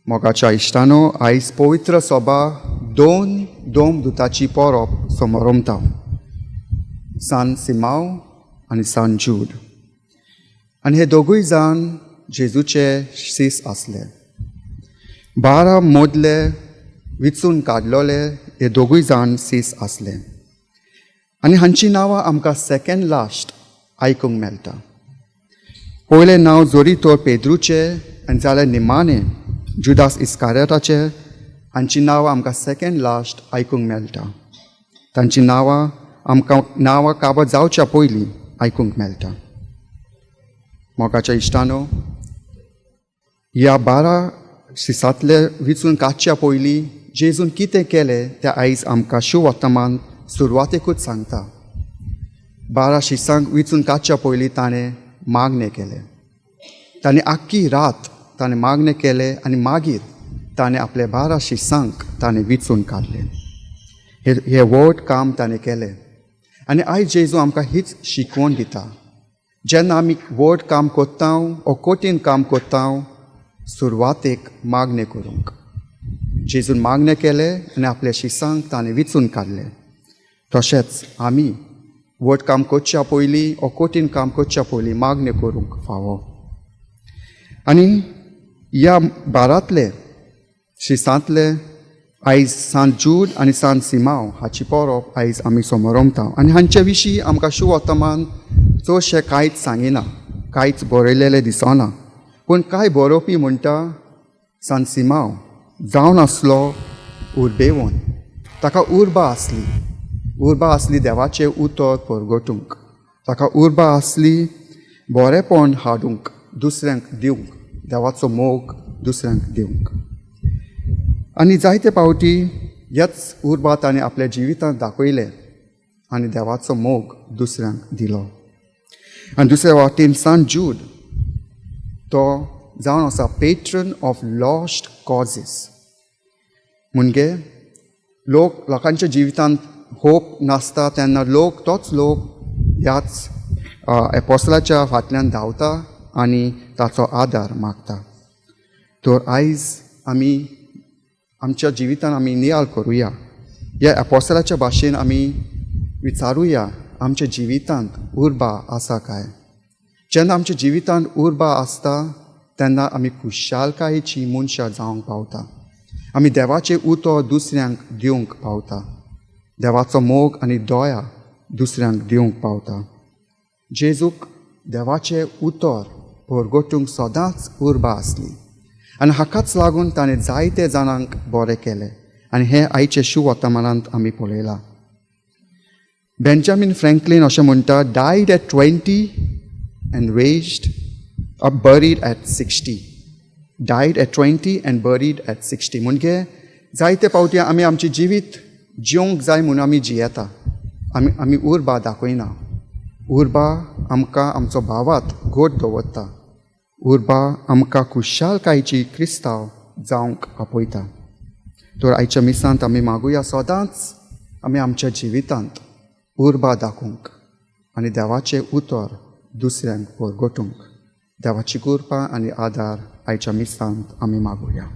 मोगाच्या इश्टानो, आयज पवित्र सभा दोन दोम दुताची परब समोरमता, सान सिमाव आनी सान जूड. आनी हे दोगूय जाण जेजूचे शीस आसले. 12 मदले विचून काडलोले हे दोगूय जाण सीस आसले आनी हांची नांवां आमकां सेकंड लास्ट आयकूंक मेळटा. पयलें नांव जोरी तर पेद्रूचें आनी जाल्यार निमाणें जुदास इस्कारियोताचें, हांची नांवां आमकां सेकंड लास्ट आयकूंक मेळटा. तांची नांवां आमकां नांवां काबार जावच्या पयलीं आयकूंक मेळटा. मोगाच्या इश्टानो, ह्या 12 शिसांतले विचून काडच्या पयलीं जेजून कितें केलें तें आयज आमकां शुवर्तमान सुरवातेकूच सांगता. 12 शिसांक विचून काडच्या पयलीं ताणें मागणें केलें. ताणें आख्खी रात ताणें मागणें केलें आनी मागीर ताणें आपल्या 12 शिसांक ताणें विचून काडलें. हे हें व्हड काम ताणें केलें आनी आयज जेजू आमकां हीच शिकवण दिता, जेन्ना आमी व्हड काम करता वो कठीण काम करता, सुरवातेक मागणें करूंक. जेजून मागणें केलें आनी आपल्या शिसांक ताणें विचून काडलें. तशेंच आमी व्हड काम करच्या पयलीं वो कठीण काम करच्या पयलीं मागणें करूंक फावो. आनी ह्या 12तले शिसांतले आयज सान जूड आनी सान सिमाव हाची परब आयज आमी समोरमता. आनी हांचे विशीं आमकां शुवर्तमान चडशें कांयच सांगिना, कांयच बरयलेलें दिसना. पूण कांय बरोवपी म्हणटा, सान सिमाव जावन आसलो उर्बेवन, ताका उर्बा आसली, उर्बा आसली देवाचें उतर परगटूंक, ताका उर्बा आसली बरेंपण हाडूंक, दुसऱ्यांक दिवंक, देवाचो मोग दुसऱ्यांक दिवंक. आनी जायते पावटी ह्याच उर्बा ताणें आपल्या जिवितांत दाखयलें आनी देवाचो मोग दुसऱ्यांक दिलो. आनी दुसऱ्या वाटेन सान जूड तो जावन आसा पेट्रन ऑफ लॉस्ट कॉजीस. म्हणजे लोक लोकांच्या जिवितांत होप नासता तेन्ना लोक तोच लोक ह्याच एपोसलाच्या फाटल्यान धांवता आनी ताचो आदार मागता. तर आयज आमी आमच्या जिवितान आमी नियाळ करुया, ह्या एपोसलाच्या भाशेन आमी विचारुया, आमच्या जिवितांत उर्बा आसा काय? जेन्ना आमच्या जिवितांत उर्बा आसता तेन्ना आमी खुशालकायेची मनशां जावंक पावता. आमी देवाचें उतर दुसऱ्यांक दिवंक पावता, देवाचो मोग आनी दया दुसऱ्यांक दिवंक पावता. जेजूक देवाचें उतर परगटूंक सदांच उर्बा आसली आनी हाकाच लागून ताणें जायते जाणांक बरें केलें आनी हें आयचें शुवर्तमानांत आमी पळयलां. बेंजामीन फ्रँकलीन अशें म्हणटा, "Died at 20 and raised up, buried at 60. Died at 20 and buried at 60." म्हणजे जायते फावटी आमी आमचें जिवीत जिवंक जाय म्हणून आमी जियेता, आमी उर्बा दाखयना. उर्बा आमकां आमचो भावार्थ घट दवरता. उर्बा आमकां खुशालकायेची क्रिस्तांव जावंक आपयता. तर आयच्या मिसांत आमी मागुया, सदांच आमी आमच्या जिवितांत उर्बा दाखोवंक आनी देवाचें उतर दुसऱ्यांक परगटूंक. देवाची कृपा आनी आदार आयच्या मिसांत आमी मागुया.